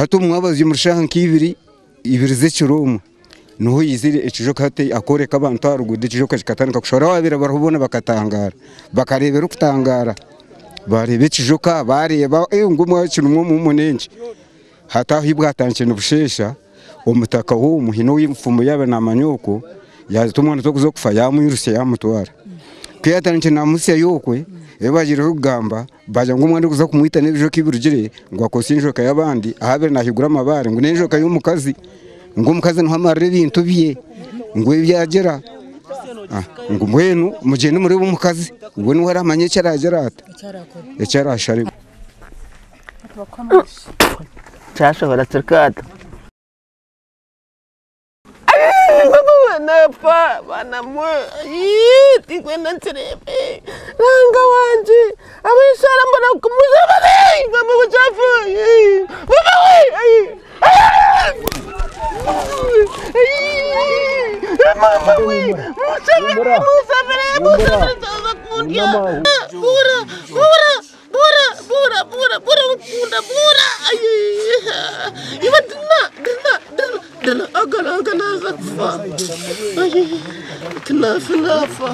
Hati omu mwabazyo omuri shaaha nk'ibiri, ibiri z'ekiro omwo niho yaizire ekijoka hati akooreka abantu aha ruguuto ekijoka kikatandika kushora abaabaire bariho boona bakatangaara bakareebera okutangaara baareeba ekijoka baareeba ngu omwanya kirimu omuhumu n'enki. Hati ahu bwatandikire nibusheesha omutaka w'omwe haine ou enfumu yaabaire naamanya okwo yaareeta omwana orikuza kufa yaamwirutsya yaamutwara. Ku yaatandikire naamuhitsyayo okwe ebi baagiireho kugamba Baagira ngu omwana orikuza kumwita n'ebijoka ebirugire ngu akozese enjoka y'abandi ahu abaire naahigura amabaare ngu n'enjoka y'omukazi ngu omukazi niho amarira ebintu bye ngu ebi agira ngu mbwenu mugyende mureebe omukazi we niwe aramanya eki araagira ata eki araasharemu. Kyashohora kiri kaata. Mama nafa baana mwe tinkwenda nkireebe Ruhanga wangye ab'eshaara mbona kumushaba mama bukyafa mama we mama we mushabire mushabire mushabire kyaza kundya bura bura Bura, bura, bura, bura nkukunda, bura. Iwe dina, dina, dina, dina, aga aga naza kufa. Tinafa, nafa.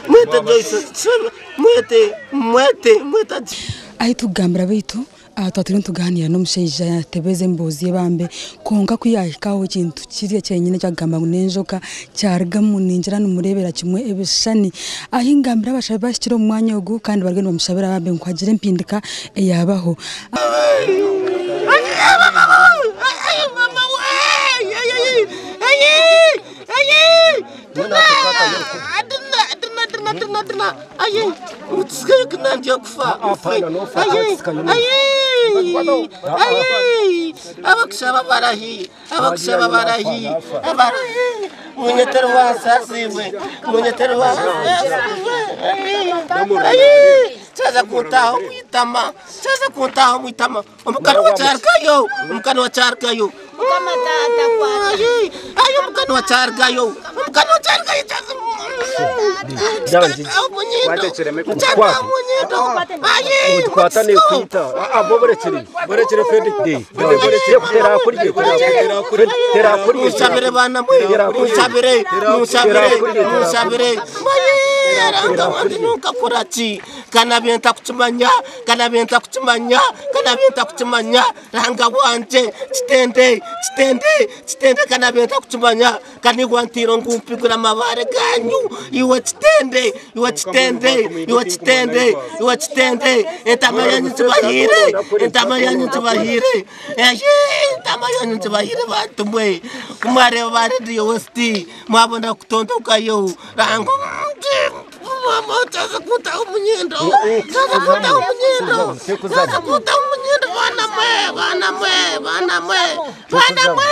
Mwete Joyce, mwete, mwete, mwete. Ahi tukugambira beitu Aha twaba turiyo nitugaaniira n'omushaija yaatebeza emboozi ye bambe kwonka ku yaahika aho ekintu kiri kyenyine eki arikugamba ngu n'enjoka kyarugamu ningira nimureebera kimwe ebishushani. Ahi ngambira abashaho bahikire omu mwanya ogu kandi bariyo nibamushabira bambe ngu hagire empindika eyaabaho. Abakushaba barahi, abakushaba barahi, abarahi, munyetera wansasiibwe, munyetera wansasiibwe. Kyaza kuntaaha omu itama, kyaza kuntaaha omu itama. Omukani wa kyarikayo, omukani wa kyarikayo. Ayi omukani wa kyarikayo, omukani wa kyarikayo. Munshabire baana mwe, munshabire, munshabire, munshabire. Nkakora ki? Ka nabe ntakukimanya, ka nabe ntakukimanya, ka nabe ntakukimanya, Ruhanga wangye, kitende, kitende, kitende, ka nabe ntakukimanya, ka niiwe wanteire ngu mpigure amabaare gaanyu, iwe kitende, iwe kitende, iwe kitende, iwe kitende, entaama yaanyu ngibahaire, entaama yaanyu ngibahaire, eehee, entaama yaanyu ngibahaire bantu mwe, ku mwareeba ba Radio West mwabona kutondokayo, Ruhanga wangye. Mama kyaza kuntaho omunyindo kyaza kuntaho omunyindo kyaza kuntaho omunyindo baana mwe baana mwe baana mwe baana mwe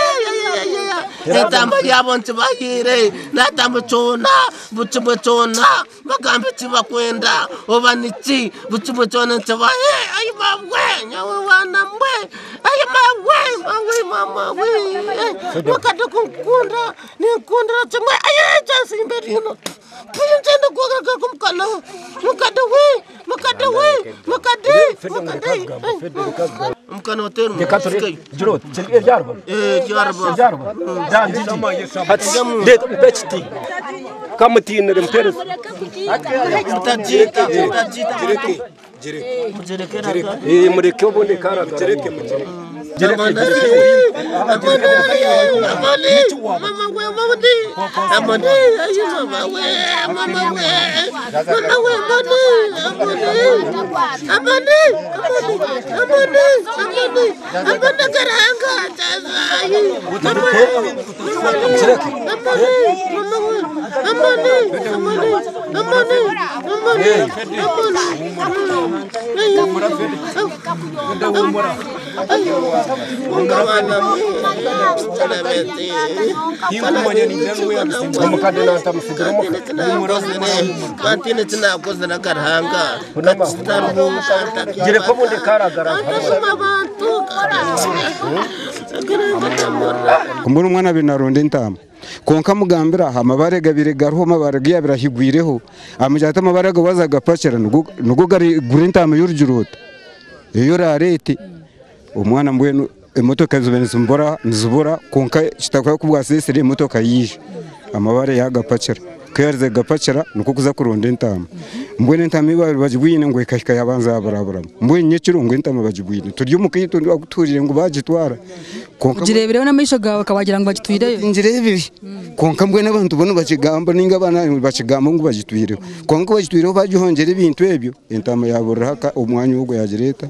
entamba yaabo ngibahaire natamba kyona buri kimwe kyona bagambe eki bakwenda oba niki buri kimwe kyona nkibahe ayi mawe nyowe baana mwe ayi mawe mawe mama we mukade kunkunda ninkundira kimwe ayi kyansimba eriino. Ngyenda kwagaruka kumukana mukade we mukade we mukade mukade omukana hotel kamutinire mpereza mureke ubundi karagara Mbwenu omwana abaire naronda entaama. Konka amugambira aha amabare gabire gariho amabare giyabire ahigwireho amugira ati amabare ago waza gapakira nigo garigura entaama y'orugira ota eyo orareete omwana mbwenu emotoka ziba nizibura konka kitakora ku bwasesire emotoka yiija amabare yagapakira ku yarize kugapakira nikwo kuza kuronda entaama mbwenu entaama ei baabire bagibwine ngu ekahika yabanza yaburaburamu mbwenu nyekiro ngu entaama bagibwine turi omu kaitu akutuhuriire ngu bagitwara konka Ogireebireho n'amaisho gaawe okabagira ngu bagitwireyo? Ngireebire konka mbwenu abantu bo nibakigamba ninga abaana nibakigamba ngu bagitwireho konka ku bagitwireho bagihongyera ebintu ebyo entaama yaburira omwanya ogwo yagireeta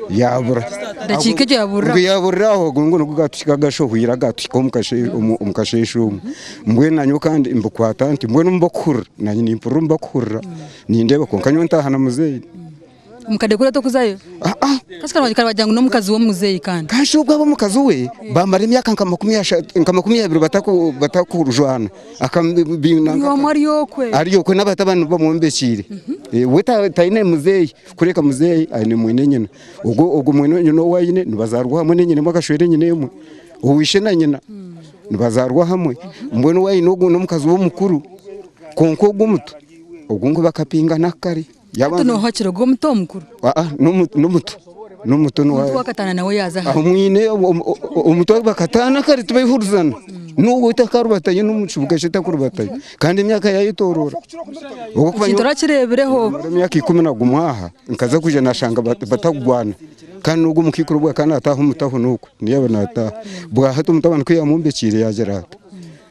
yabura. Dakiika egyo yaburira Ngu yaburira aho ogwo ngu nigwo gatuhika gashohwire agatuhika omu kasheeshe omwo. Mbwenu nanyowe kandi mbikwata nti mbwenu omu bakuhurira nanye nimpurira omu bakuhurira nindeeba kwonka nyowe ntaaha na muzeeyi. Omukadde kuri tokuzayo? Ah ah. Kasi kare wagira ngu n'omukazi w'omuzeeyi kandi. Kandi ogwo aba omukazi we bamara emyaka nka 20 batakurujwana. Buri omwe ari okwe. Ari okwe n'abatabani bamwombekiire. We taine muzeeyi kureka muzeeyi aine mwene nyina. Ogwo mwene nyina ou aine nibazaarwa hamwe n'enyina emwe akashwera enyina emwe. Owishe na nyina nibazaarwa hamwe. Mbwenu ou aine ogwo n'omukazi we omukuru. Kwonka ogwo omuto ogwo ngu bakapingana kare. Hati nooha kiro ogwo omuto omukuru? N'omuto. N'omuto Omuto wakataana nawe yaaza hare. Omwine omuto bakataana kare tibaihurizana. N'ogwo takarubatayo n'omu kibuga kye takurubatayo. Kandi emyaka yaayetooroora. Ekintu orakireebireho. Emyaka 11 aha nkaza kwija nashanga batakugwana. Kandi n'ogwo omukaikuru obwo akaba naataaha omu tawuni okwo niyo yaaba naataaha. Bwahati omutabani ku yaamwombekiire yaagira ati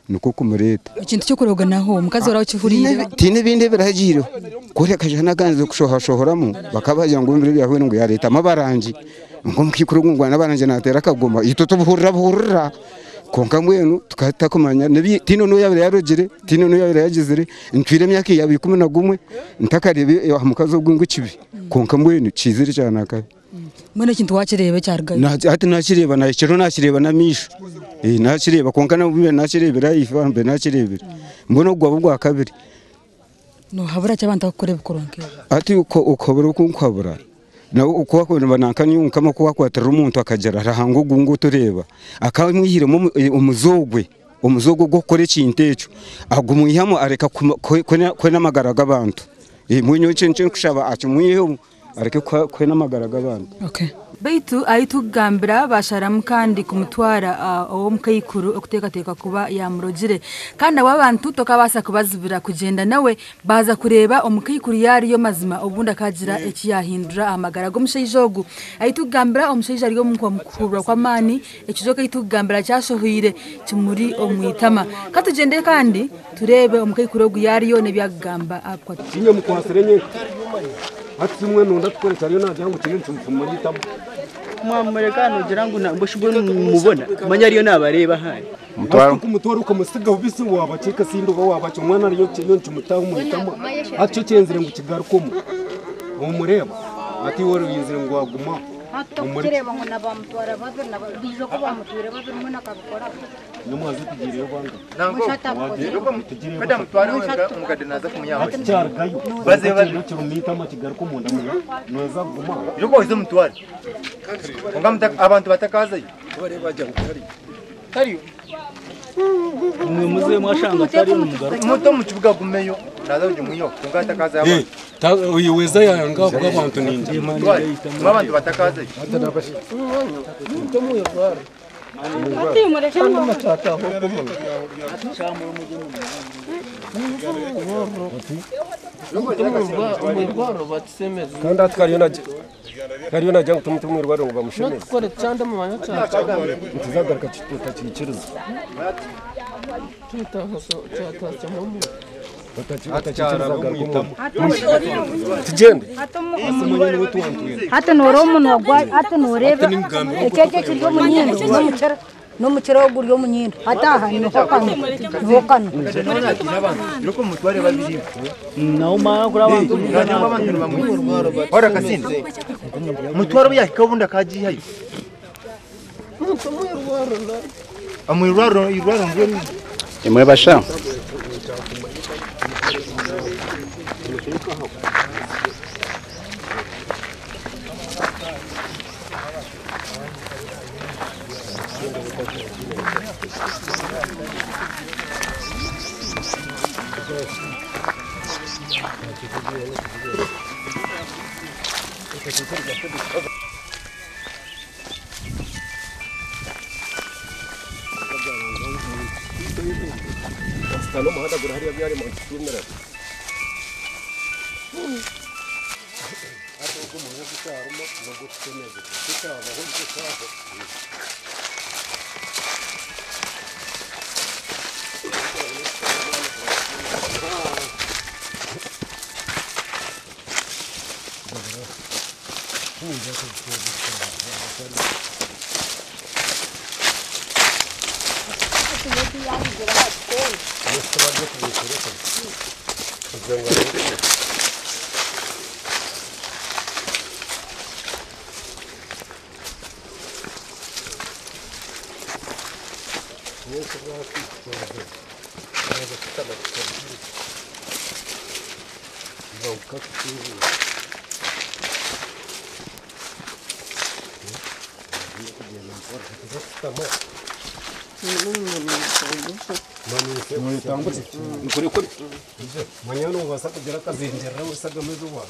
nikwo kumureeta. Ekintu ky'okuroga naho omukazi oraba okihuriire. Tihaine ebindi ebiragiireho. Kureka akashusha n'akanze kushohashohoramu bakaba bagira ngu ebiro byahweire ngu yaareetamu abarangi. Ngu omukaikuru ogu ngu n'abarangi naateera akagoma itwe tubuhurira buhurira. Kwonka mbwenu tukaba tutakumanya tihaine n'ou yaabaire yarogire, tihaine n'ou yaabaire yagizire, ntwire emyaka yaaba 11 ntakareeba aha mukazi ogu ngu ekibi. Kwonka mbwenu kiizire kyanakabi. Mbwenu ekintu wakireeba ekyarugayo? Hati nakireeba nahikire nakireeba n'amaisho. Nakireeba kwonka nabwo nakireebera ahaifo mbe nakireebire. Mbwenu ogwo gwaba ogwa kabiri. Nohabura ki abantu abakukora ebikorwa nk'ebyo? Hati okuhabura oku nkuhabura nanka ku wakwatirira omuntu akagira Ruhanga ogu ngu otureeba akamwihiremu omuze ogwe omuze ogwe ogw'okukora ekintu ekyo agumwihamu areka kwena amagara g'abantu. Mbwenu nyowe eki nkushaba akimwiheho areke kwena amagara g'abantu. Beitu ahi tukugambira basharamu kandi kumutwara ow'omukaikuru okuteekateeka kuba yaamurogire. Kandi nabwo abantu tokabaasa kubazibira kugyenda nawe baaza kureeba omukaikuru yaariyo mazima obundi akaagira eki yaahindura aha magara g'omushaija ogu. Ahi tukugambira omushaija ari omu kuhuurwa kw'amaani, ekijoka ahi tukugambira kyashohweire kimuri omu itama. Ka tugyende kandi tureebe omukaikuru ogu yaariyo n'ebi arikugamba aha bikwatiraine. Tiinye mukwasire nyenka. Hati simwe nonda tukore kyariyo nagira ngu kiriyo nikimufumura itama. Mwamureka nogira ngu mbwenu shibwo nimumubona manya ariyo nabareeba ahari. Mutwaro kumutwara ukamusigaho bisi wabakeka sindi oba wabaki omwana ariyo kiriyo nikimutaho omu itama. Hati kyo kyenzire ngu kigaruke omureba ati iwe oriyizire ngu waguma Hati ngu nabamutwara babiri biija ku bamutwire babiri mbwenu akabikoraho. Nimwaza tugiireyo bwanga. Hati kyarugayo kiruma itama kigaruka omunda noza kuguma. Mutware. Abantu batakazayo. Tariyo. Mwe muze mwashanga tariyo nimugaruka. Muto mu kibuga gumeyo naza kujya mwiyo konka atakazayo. Oyo weza yanga bw'abantu ninje. Abantu batakazayo. Kandi ati kariyo nagira ngu tumute omwirwariro ngu bamushemeze. Ntizagaruka tutakikiriza. Tugyende. Hati noreeba omunwa gwayo, hati noreeba ekyekyo kiri omu nyindo n'omukira oguri omu nyindo. Hati aha niho kano, niho kano. Ora kasinde. Mutware yahika obundi akagihayo. Amwirwariro irwariro ngwenu. Imwe basha. Manyana obasa kugira akazengerera osagama ezowa.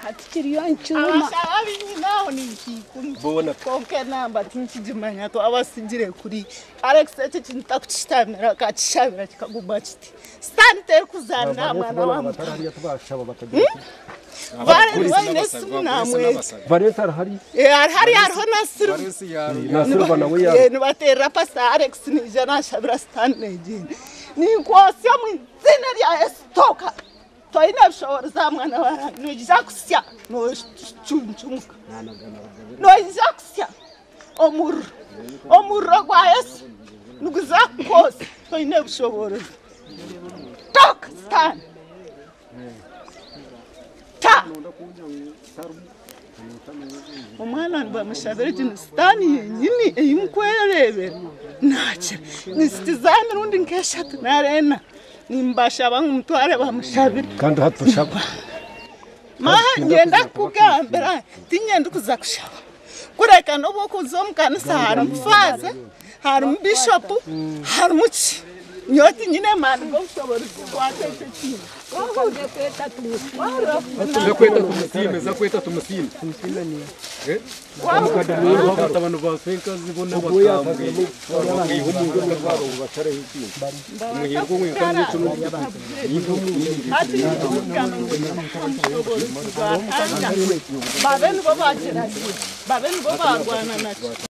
Hati kiriyo nkiruma ababinyinaho ninkikumi konka enamba tinkigimanya twabasigire kuri Alex eki kintu takukitamira akakishabira kikaguma kiti sitaani terikuzaanira mwana wa Valens esimu namweta Valens arahari arahari hariho na Silva nawe yaro nibaterera pasa Alex nija nashabira sitaani negyenda ninkwosya mu izina rya Yesu toka toine bushobozi mwana wa noija kusya nocuncumuka noija kusya omuriro gwa Yesu niguza kukwosa toine bushobozi toka sitaani ta omwana nibamushabira egi ni sitaani yenyini eyimukwerebera nakira nisitiza emirundi nk'eshatu narena nimbashaba ngu mutware bamushabire kandi hatushaba maha ngenda kugambira tinyenda kuza kushaba kureka n'obu okuza omu kanisa harimu faaza harimu bishopu harimu ki nyowe tinyine maani g'obushobozi kukwata ekyo kintu zakweta tumusiime abantu basenka zibona babe nibo bagira babe nibo barwana nakyo.